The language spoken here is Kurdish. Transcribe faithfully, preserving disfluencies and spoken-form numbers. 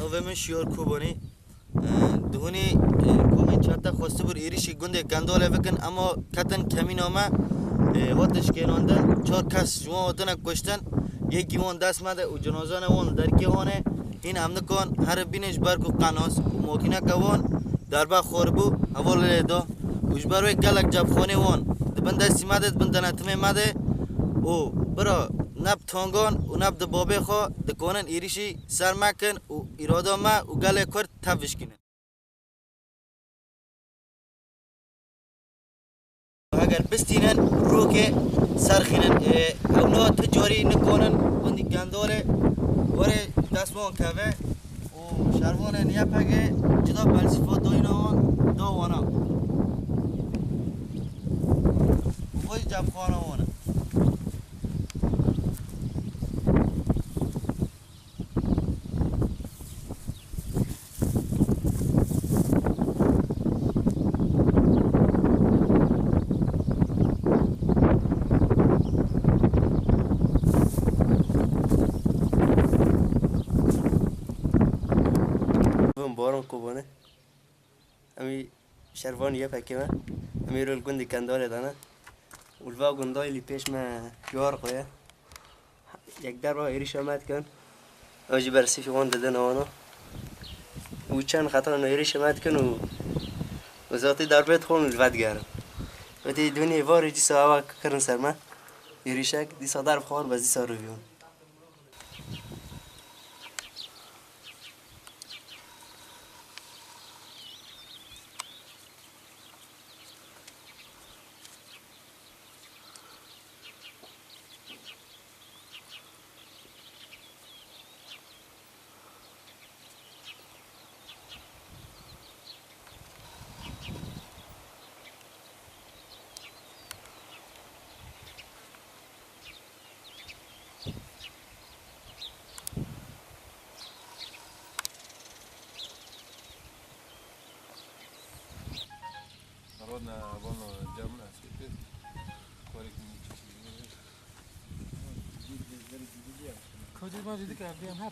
Navê min Şiyar Kobanî. E, Dihunî, e, komên çar te xwestibûn êrîşî gundê Kendalê bikin, ema ketin kemîna me, e, hatin şikênandin. Çar kes ji wan hatine kuştin. Yekî wan dest me de û cinazanê wan li derkê wan e. Hîn em nikan herin bînin ji ber ku qenas û makîneke wan derbe xwaribû, heval lê da. Û ji ber wê gelek cebxanê wan di bin destî me de, di bin denetimê me de û bira ne bi tangan û ne bi di babê xwe dikanin êrîşî ser me kin û îrada me û gelê Kurd tevişkînin. Heger bistînin, rokê serxînin. Ê, ew niha tu carî nikanin gundî Kendalê were dest wan keve û şervanên Y P G cida belsîfa dayîna wan da wana. Û xwe jî cebxana wan e. Bin Baran Kobanê. Em ê şervanî Y P G me. Em ê îro li gundê Kendalê de ne. Û li va gundayê lî pêş me Şiyar Xo ye. Yek derba êrîşa me dikin. Ew jî bersîfî wan didin wana. Û çend xetan êrîşa me dikin û, û zatî darbê dixwin û li vedigerin. Wetî dunê varê dîsa ewa kirin ser me. Êrîşek dîsa derb xwar, bes dîsa rûvî wan. Kocik macik dike, evdiyem her.